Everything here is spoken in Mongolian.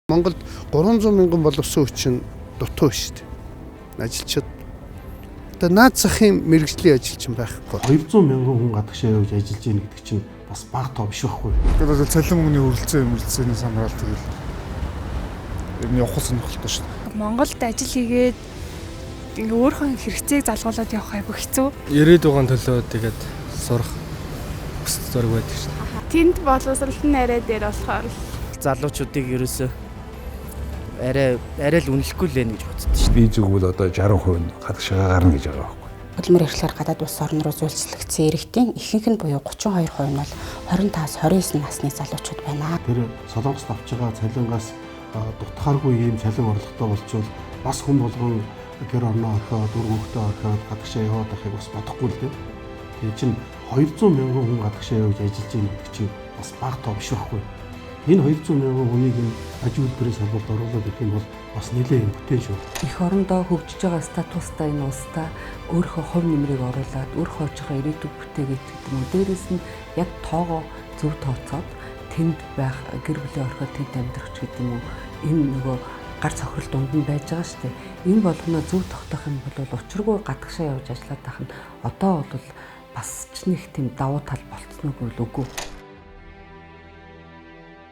Монголд 300 мянган боловсон хүчин дутуу шүү дээ. Ажилчид. Одоо наад захын мэргэжлийн ажилчин байхгүй. 200 мянган хүн гадагшаа явж ажиллаж гин гэдэг чинь бас бага тоо биш байхгүй. Тэгэхээр бол цалин мөнгөний өрөлдсөн өмөлдсөний самраал тэгэл ер нь явах сонирхолтой шүү дээ. Монголд ажил хийгээд ингээ өөрийнхөө хэрэгцээг залгуулад явах айгүй хэцүү. Ирээд байгаа төлөө тэгээд сурах хүсэл зориг байдаг шүү дээ. Тэнд боловсрал нь арай дээр болохоор залуучуудыг ерөөсөө арай арай л үнэлэхгүй л байна гэж боддоо шүү дээ. Би зүгвэл одоо 60% нь гадагшаа гарна гэж байгаа байхгүй. Хөдөлмөр эрхлэлээр гадаад улс орн руу зүйлчлэгдсэн иргэдийн ихэнх нь буюу 32% нь бол 25-аас 29 насны залуучууд байна. Тэр Солонгост авч байгаа цалингаас дутхааргүй ийм цалин орлоготой болчвол бас хүн болгон гэр орноо орхиод, үр хүүхдээ орхиод гадагшаа яваад байхыг бас бодохгүй л дээ. Тэгээ чинь 200 мянган хүн гадагшаа явж ажиллаж гин гэдэг чинь бас бага тоо биш байхгүй. Энэ 200 мянган хүнийг энэ аж үйлдвэрийн салбарт оруулаад ирэх юм бол бас нэлээд юм бүтээн шүү. Эх орондоо хөгжиж байгаа статустай энэ улстай өөрийнхөө хувь нэмрийг оруулаад өөрийнхөө очихоо ирээдүйг бүтээгээд гэдэг юм уу. Дээрээс нь яг тоогоо зөв тооцоод тэнд байх гэр бүлийн орхиод тэнд амьдрах ч гэдэг юм уу. Энэ нөгөө гар цохирол дунд нь байж байгаа шүү дээ. Энэ болгоноо зөв тогтоох юм бол учиргүй гадагшаа явж ажиллаад байх нь одоо бол бас ч нэг тийм давуу тал болцсон уу гэвэл үгүй.